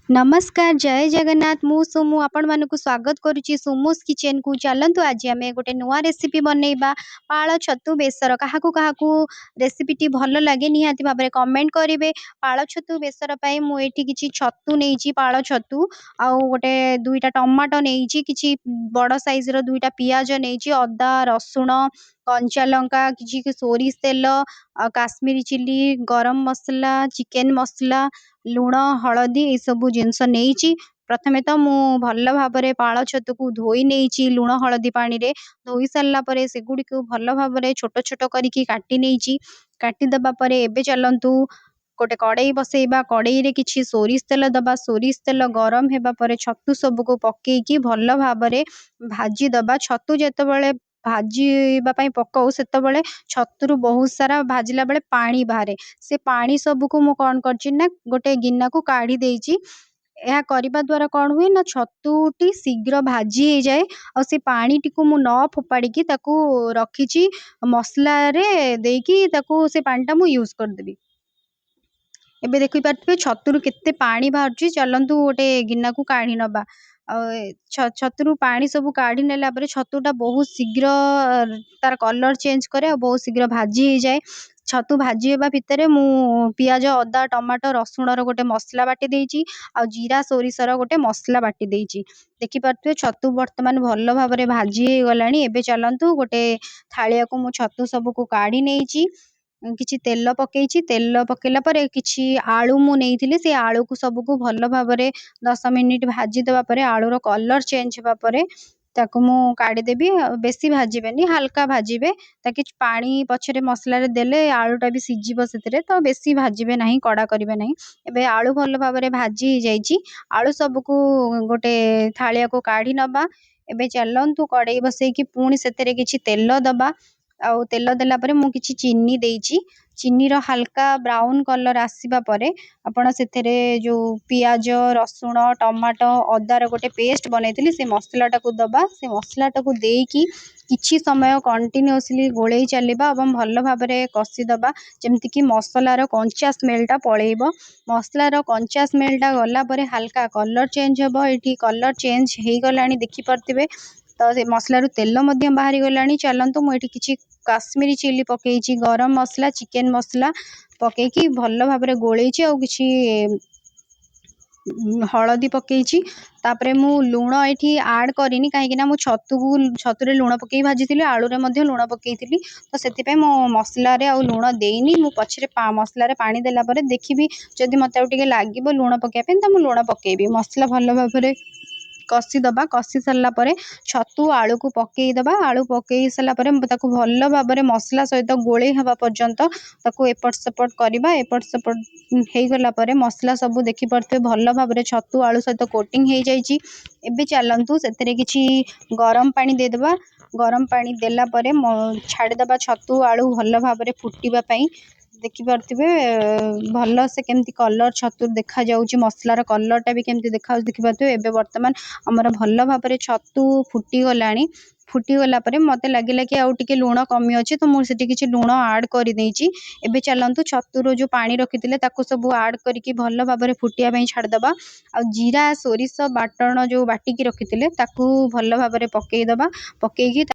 ନମସ୍କାର, ଜୟ ଜଗନ୍ନାଥ। ମୁଁ ସୁମୁ ଆପଣମାନଙ୍କୁ ସ୍ୱାଗତ କରୁଛି ସୁମୁସ୍ କିଚେନକୁ। ଚାଲନ୍ତୁ, ଆଜି ଆମେ ଗୋଟେ ନୂଆ ରେସିପି ବନେଇବା, ପାଳ ଛତୁ ବେସର। କାହାକୁ କାହାକୁ ରେସିପିଟି ଭଲ ଲାଗେ, ନିହାତି ଭାବରେ କମେଣ୍ଟ କରିବେ। ପାଳ ଛତୁ ବେସର ପାଇଁ ମୁଁ ଏଇଠି କିଛି ଛତୁ ନେଇଛି, ପାଳ ଛତୁ, ଆଉ ଗୋଟେ ଦୁଇଟା ଟମାଟୋ ନେଇଛି, କିଛି ବଡ଼ ସାଇଜର ଦୁଇଟା ପିଆଜ ନେଇଛି, ଅଦା, ରସୁଣ, କଞ୍ଚା ଲଙ୍କା, କିଛି ସୋରିଷ ତେଲ, ଆଉ କାଶ୍ମୀରୀ ଚିଲି, ଗରମ ମସଲା, ଚିକେନ ମସଲା, ଲୁଣ, ହଳଦୀ, ଏସବୁ ଜିନିଷ ନେଇଛି। ପ୍ରଥମେ ତ ମୁଁ ଭଲ ଭାବରେ ପାଳ ଛତୁକୁ ଧୋଇ ନେଇଛି ଲୁଣ ହଳଦୀ ପାଣିରେ। ଧୋଇ ସାରିଲା ପରେ ସେଗୁଡ଼ିକୁ ଭଲ ଭାବରେ ଛୋଟ ଛୋଟ କରିକି କାଟି ନେଇଛି। କାଟିଦେବା ପରେ ଏବେ ଚାଲନ୍ତୁ ଗୋଟେ କଡ଼େଇ ବସେଇବା। କଡ଼େଇରେ କିଛି ସୋରିଷ ତେଲ ଦେବା। ସୋରିଷ ତେଲ ଗରମ ହେବା ପରେ ଛତୁ ସବୁକୁ ପକେଇକି ଭଲ ଭାବରେ ଭାଜିଦେବା। ଛତୁ ଯେତେବେଳେ ଭାଜିବା ପାଇଁ ପକାଉ, ସେତେବେଳେ ଛତୁରୁ ବହୁତ ସାରା ଭାଜିଲା ବେଳେ ପାଣି ବାହାରେ। ସେ ପାଣି ସବୁକୁ ମୁଁ କ'ଣ କରିଛି ନା ଗୋଟେ ଗିନାକୁ କାଢ଼ି ଦେଇଛି। ଏହା କରିବା ଦ୍ୱାରା କ'ଣ ହୁଏ ନା ଛତୁଟି ଶୀଘ୍ର ଭାଜି ହେଇଯାଏ। ଆଉ ସେ ପାଣିଟିକୁ ମୁଁ ନ ଫୋପାଡ଼ିକି ତାକୁ ରଖିଛି, ମସଲାରେ ଦେଇକି ତାକୁ ସେ ପାଣିଟା ମୁଁ ୟୁଜ୍ କରିଦେବି। ଏବେ ଦେଖିପାରୁଥିବେ ଛତୁରୁ କେତେ ପାଣି ବାହାରୁଛି। ଚାଲନ୍ତୁ ଗୋଟେ ଗିନାକୁ କାଢ଼ି ନେବା। ଆଉ ଛତୁରୁ ପାଣି ସବୁ କାଢ଼ି ନେଲା ପରେ ଛତୁଟା ବହୁତ ଶୀଘ୍ର ତାର କଲର୍ ଚେଞ୍ଜ କରେ ଆଉ ବହୁତ ଶୀଘ୍ର ଭାଜି ହେଇଯାଏ। ଛତୁ ଭାଜି ହେବା ଭିତରେ ମୁଁ ପିଆଜ, ଅଦା, ଟମାଟୋ, ରସୁଣର ଗୋଟେ ମସଲା ବାଟି ଦେଇଛି ଆଉ ଜିରା ସୋରିଷର ଗୋଟେ ମସଲା ବାଟି ଦେଇଛି। ଦେଖିପାରୁଥିବେ, ଛତୁ ବର୍ତ୍ତମାନ ଭଲ ଭାବରେ ଭାଜି ହେଇଗଲାଣି। ଏବେ ଚାଲନ୍ତୁ ଗୋଟେ ଥାଳିଆକୁ ମୁଁ ଛତୁ ସବୁକୁ କାଢ଼ି ନେଇଛି। କିଛି ତେଲ ପକେଇଛି। ତେଲ ପକେଇଲା ପରେ କିଛି ଆଳୁ ମୁଁ ନେଇଥିଲି, ସେ ଆଳୁକୁ ସବୁକୁ ଭଲ ଭାବରେ 10 ମିନିଟ୍ ଭାଜିଦେବା ପରେ, ଆଳୁର କଲର୍ ଚେଞ୍ଜ ହେବା ପରେ ତାକୁ ମୁଁ କାଢ଼ିଦେବି। ଆଉ ବେଶୀ ଭାଜିବେନି, ହାଲକା ଭାଜିବେ, ତାକି ପାଣି ପଛରେ ମସଲାରେ ଦେଲେ ଆଳୁଟା ବି ସିଝିବ ସେଥିରେ। ତ ବେଶୀ ଭାଜିବେ ନାହିଁ, କଡ଼ା କରିବେ ନାହିଁ। ଏବେ ଆଳୁ ଭଲ ଭାବରେ ଭାଜି ହେଇଯାଇଛି। ଆଳୁ ସବୁକୁ ଗୋଟେ ଥାଳିଆକୁ କାଢ଼ି ନେବା। ଏବେ ଚାଲନ୍ତୁ କଡ଼େଇ ବସେଇକି ପୁଣି ସେଥିରେ କିଛି ତେଲ ଦେବା। ଆଉ ତେଲ ଦେଲା ପରେ ମୁଁ କିଛି ଚିନି ଦେଇଛି। ଚିନିର ହାଲକା ବ୍ରାଉନ୍ କଲର୍ ଆସିବା ପରେ ଆପଣ ସେଥିରେ ଯେଉଁ ପିଆଜ, ରସୁଣ, ଟମାଟୋ, ଅଦାର ଗୋଟେ ପେଷ୍ଟ ବନେଇଥିଲି, ସେ ମସଲାଟାକୁ ଦେବା। ସେ ମସଲାଟାକୁ ଦେଇକି କିଛି ସମୟ କଣ୍ଟିନ୍ୟୁଅସଲି ଗୋଳେଇ ଚାଲିବା ଏବଂ ଭଲ ଭାବରେ କଷିଦେବା, ଯେମିତିକି ମସଲାର କଞ୍ଚା ସ୍ମେଲଟା ପଳେଇବ। ମସଲାର କଞ୍ଚା ସ୍ମେଲଟା ଗଲା ପରେ ହାଲକା କଲର୍ ଚେଞ୍ଜ ହେବ। ଏଇଠି କଲର୍ ଚେଞ୍ଜ ହେଇଗଲାଣି, ଦେଖିପାରୁଥିବେ ତ, ସେ ମସଲାରୁ ତେଲ ମଧ୍ୟ ବାହାରିଗଲାଣି। ଚାଲନ୍ତୁ, ମୁଁ ଏଠି କିଛି କାଶ୍ମୀରୀ ଚିଲି ପକେଇଛି, ଗରମ ମସଲା, ଚିକେନ ମସଲା ପକେଇକି ଭଲ ଭାବରେ ଗୋଳେଇଛି ଆଉ କିଛି ହଳଦୀ ପକେଇଛି। ତାପରେ ମୁଁ ଲୁଣ ଏଠି ଆଡ଼୍ କରିନି, କାହିଁକିନା ମୁଁ ଛତୁକୁ ଛତୁରେ ଲୁଣ ପକେଇ ଭାଜିଥିଲି, ଆଳୁରେ ମଧ୍ୟ ଲୁଣ ପକେଇଥିଲି। ତ ସେଥିପାଇଁ ମୁଁ ମସଲାରେ ଆଉ ଲୁଣ ଦେଇନି। ମୁଁ ପଛରେ ମସଲାରେ ପାଣି ଦେଲା ପରେ ଦେଖିବି, ଯଦି ମୋତେ ଆଉ ଟିକେ ଲାଗିବ ଲୁଣ ପକେଇବା ପାଇଁ ତ ମୁଁ ଲୁଣ ପକେଇବି। ମସଲା ଭଲ ଭାବରେ କଷିଦେବା। କଷି ସାରିଲା ପରେ ଛତୁ ଆଳୁକୁ ପକେଇଦେବା। ଆଳୁ ପକେଇ ସାରିଲା ପରେ ତାକୁ ଭଲ ଭାବରେ ମସଲା ସହିତ ଗୋଳେଇ ହେବା ପର୍ଯ୍ୟନ୍ତ ତାକୁ ଏପଟ ସେପଟ କରିବା। ଏପଟ ସେପଟ ହେଇଗଲା ପରେ ମସଲା ସବୁ ଦେଖିପାରୁଥିବେ ଭଲ ଭାବରେ ଛତୁ ଆଳୁ ସହିତ କୋଟିଂ ହେଇଯାଇଛି। ଏବେ ଚାଲନ୍ତୁ ସେଥିରେ କିଛି ଗରମ ପାଣି ଦେଇଦେବା। ଗରମ ପାଣି ଦେଲା ପରେ ଛାଡ଼ିଦେବା ଛତୁ ଆଳୁ ଭଲ ଭାବରେ ଫୁଟିବା ପାଇଁ। ଦେଖିପାରୁଥିବେ ଭଲ ସେ କେମିତି କଲର୍ ଛତୁ ଦେଖାଯାଉଛି, ମସଲାର କଲର୍ଟା ବି କେମିତି ଦେଖାଯାଉଛି ଦେଖିପାରୁଥିବେ। ଏବେ ବର୍ତ୍ତମାନ ଆମର ଭଲ ଭାବରେ ଛତୁ ଫୁଟିଗଲାଣି। ଫୁଟିଗଲା ପରେ ମୋତେ ଲାଗିଲା କି ଆଉ ଟିକେ ଲୁଣ କମି ଅଛି, ତ ମୁଁ ସେଠି କିଛି ଲୁଣ ଆଡ଼୍ କରିଦେଇଛି। ଏବେ ଚାଲନ୍ତୁ ଛତୁର ଯେଉଁ ପାଣି ରଖିଥିଲେ ତାକୁ ସବୁ ଆଡ଼୍ କରିକି ଭଲ ଭାବରେ ଫୁଟିବା ପାଇଁ ଛାଡ଼ିଦେବା। ଆଉ ଜିରା ସୋରିଷ ବାଟଣ ଯେଉଁ ବାଟିକି ରଖିଥିଲେ ତାକୁ ଭଲ ଭାବରେ ପକେଇଦେବା। ପକେଇକି